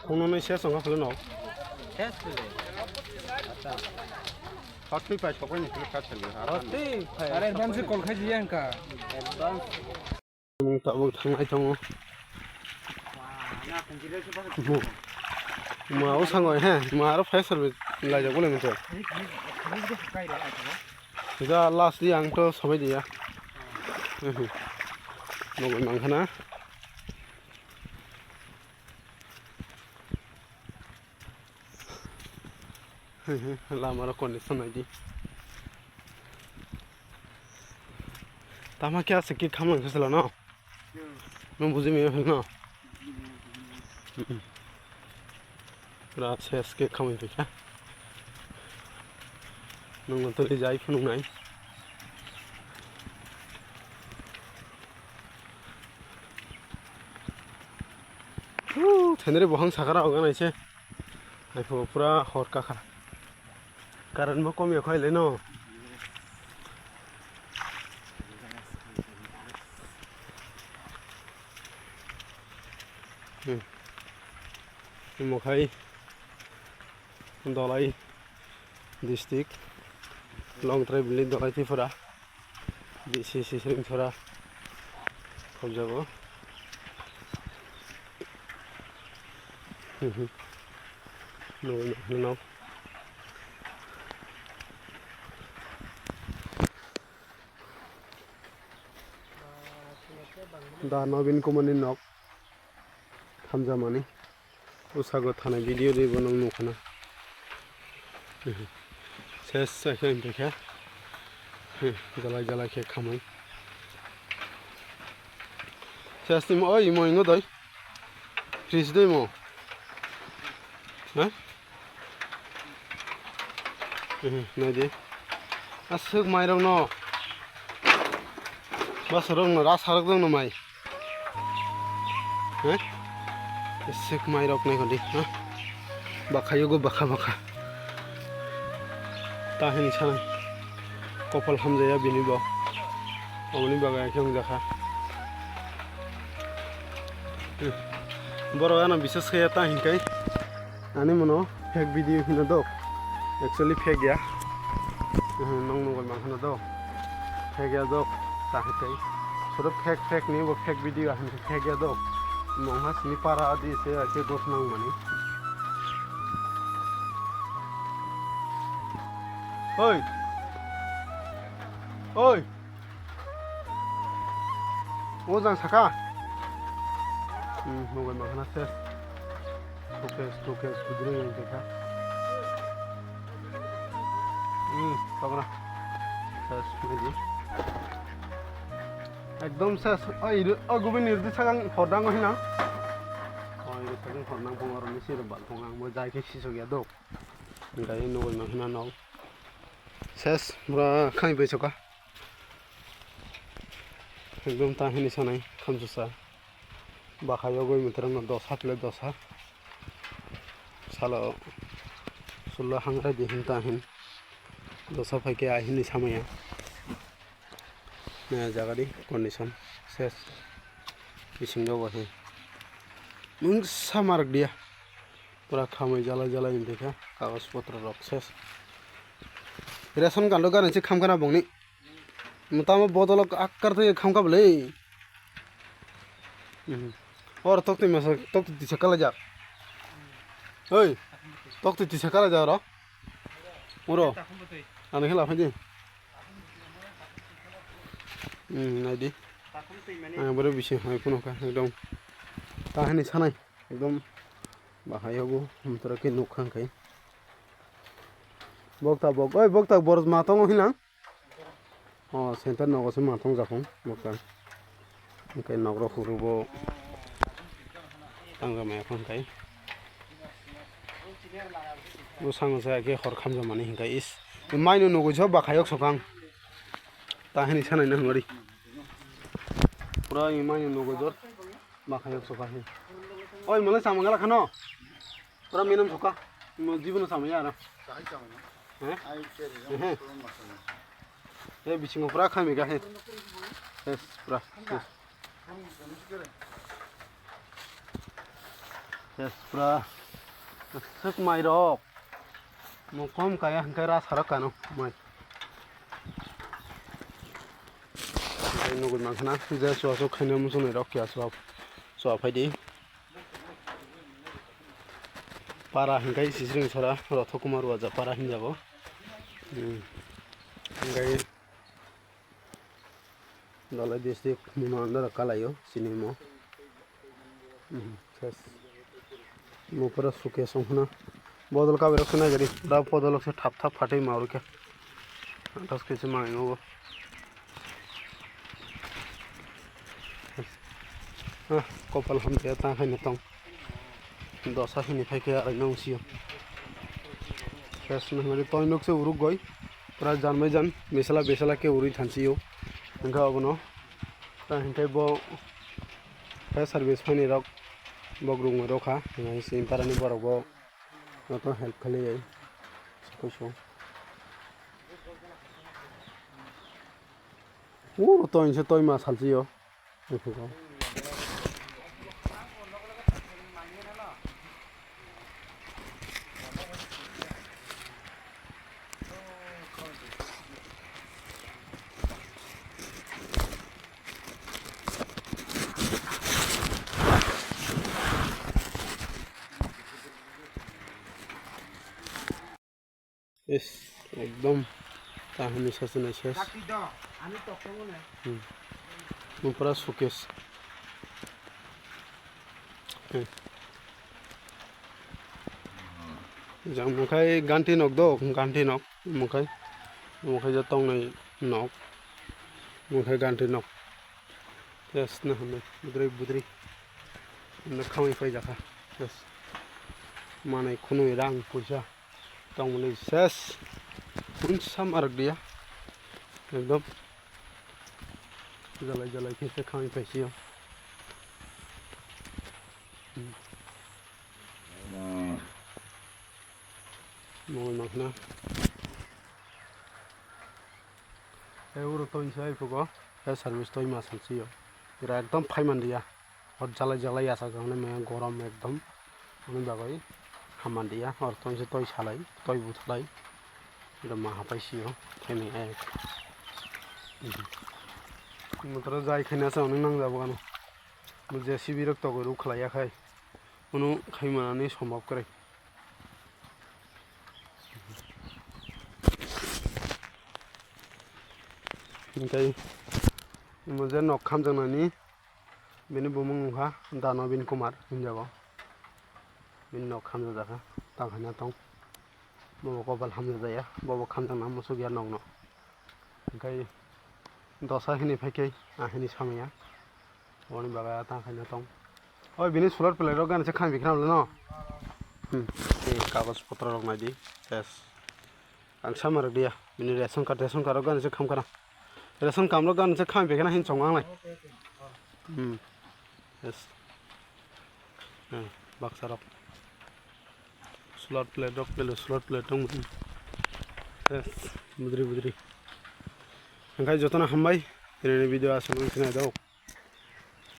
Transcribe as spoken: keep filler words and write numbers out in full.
Khungnwi se songkha philwno. Ses philwi. Acha. Hotwi pai sokoi ni philwi kha sali ha. Hotwi pai. Are advance call khai jiya wngkha. Advance. Tabuk thangnai tongo. Ma o sango he, ma aro fire service laijak bolai moto. Sida last di ang to sobai diya. Nogoi mangkhana. Lama rok condition naidi. Tama khe aswk khe khamlang khe sala no? Nwng buji maya phano? Pura ses khe khamwi phaikha. Nwng toni jai phunuknai. Woo, thenri bohang sakara oganai se. Haipho pura hor kakha. Current bo kom ya khaile no. Hmm. Omo khai Dolai district, Longtrai village, Dolai Tripura. Bisi sisring sora khobjago. Nugwi mano. Da Nobin Kumar ni nok. Hamjamani. Usago thana video de bo nang nukha na. Ses sa khe wngkha. Jalai jalai khe khamai. Ses ni mo oi mo ingo doi. Fridge doi mo. Ha? Nai di. Aswk mai rok no. Basa rok no rasa rok dong no mai. He? Sik mai rok nai khodi, ha? Bakha yugo bakha bakha. Ta hini sanai. Kopal hamjaya bini bo. Omoni bagai khe wngjakha. Borok ano bisas khaya ta hinkai. Ani mono fake video hino dok. Actually fake ya. Nong nong mang hino dok. Fake ya dok. Ta hitai. Soro fake fake ni bo fake video ahin fake ya dok. Mong ha sini para adi se ake dos nang mani. Oi. Oi. O jang saka. Hmm, mobile ma khana ses. Tukes, tukes, budre yang kha. Hmm, tabra. Ses, meji. Ekdom ses. O, iru, o, gubin iru sakang hordang hina. O, iru sakang hordang pong aro ni sir bal pong ang mo jai khe sisok ya dok. Gai nugui ma khana no. Ses, bra khai bai soka. Ekdom ta hini sanai khamsusa. Bakha yogwi mwtwrwngno dosa phle dosa. Salo sullo hangrai di hinta hin. Dosa phaikhe ahini samaya. Naya jaga di condition ses. Bisingo bo he. Mungsa marak dia. Pura khamwi jalai jalai wngkha kagoj potro rok ses. Ration card o ganai se khamkha na bongni. Tamo bodol o akkar twi khamkha bwlwi. Or tok twi masa tok twi tisa kalaijak. Oi. Tok twi tisa kalaijak oro. Oro. Ani khela phaidi. Hmm, naidi. Ang bore bisi hai phunukha ekdom. Ta hani sanai. Ekdom bahai obo, hamtara khe nuk kha khe. Bokta bok, oi bokta bor ma tongo hinang. O center nogo se ma tong jakong bokta. Hingke nogro huru bo tangja maya kha khe. Bosang se khe hor khamjamani hingke is. Maino nogoi so bakhayok sokang. Ta hini sanai na hingori. Pura maino nogoi jor. Bakhayok soka he. Oi, mole samang gala khano. Pura minum soka. Mo jibono samaya ara. He? He. He bisingo pura khami ga he. Yes, pura. Yes. Yes, pura swk mai rok. Mo kom kaya hingke ra sarok kano mai. Nugui mankha na je chua chuk khaina muchungnai rok ya chua chua phaidi. Para hingke sisring sara Rothok Kumar Waja para hinjago. Hmm. Hingke Dhalai district muno andar kalaio sini mo. Hmm, ses. Mo pura suke song huna. Bodol kabe rok sena gari. Da bodol se thap thap phatwi ma rukya. Atas kese ma ngo. Ah, kopal hamjaya ta khaina tong. Dosa hini phai khe arai nang sio. Ses na hwnwi toi nuk se uruk goi. Pura jan bai jan, besala besala khe urui thansi yo. Hingkhe abono ta hingkhe bo fire service phaini rok, bok rungwi rokha, hingkhe sini parani borok bo joto help khlaiwi. Kusu. Uro toi se toi ma salsi yo. Is, ekdom tahini sasana ses. Hmm. Mo pura suke se. Hmm. Jang mukhai ganti nok do, ganti nok, mukhai, mukhai je tongnai nok, mukhai ganti nok. Yes, na hwnwi budri budri. Na khamwi phai jakha. Yes. Manai khunui rang puisa. Tongmani ses. Unsa marok dia. Ekdom. Jalai jalai khe se khamwi phai sio. Hmm. Mongol makhna. Ei uro toi se ai phugo. Ei service toi ma salsio. Ira ekdom phai man dia. Hor jalai jalai asajak nai maya gorom ekdom. Ani bagwi haman dia. Hor toi se toi salai, toi buthalai. Ira ma hapai sio. Thai mai ai. Motor jai khaina sa onek nang jabo ano. Mo J C B rok togwi rw khlai ya khai. Uno khai manani sombab kwrwi. Hingkai mo je nok khamjaknani bini bumung wngkha Da Nobin Kumar hinjago. Bini nok khamjakjakha tang khaina tong. Bobo kopal hamjak jaya, bobo khamjakna musuk ya nokno. Hingkai dosa hini phai khe ahini samaya. Oni bagwi ta khaina tong. Oi bini solar plate rok gana se khang bikram le no. Hmm. Ei kagoj potro rok nai di. Yes. Ang sama rok dia. Bini ration card, ration card rok gana se kham kana. Ration card rok gana se kham bikana hin chong ang nai. Hmm. Yes. Hmm. Baksa rok. Solar plate rok pele solar plate rok. Yes. Budri budri. Hingkai jotono hambai. Tini video aswk nung sinai dok.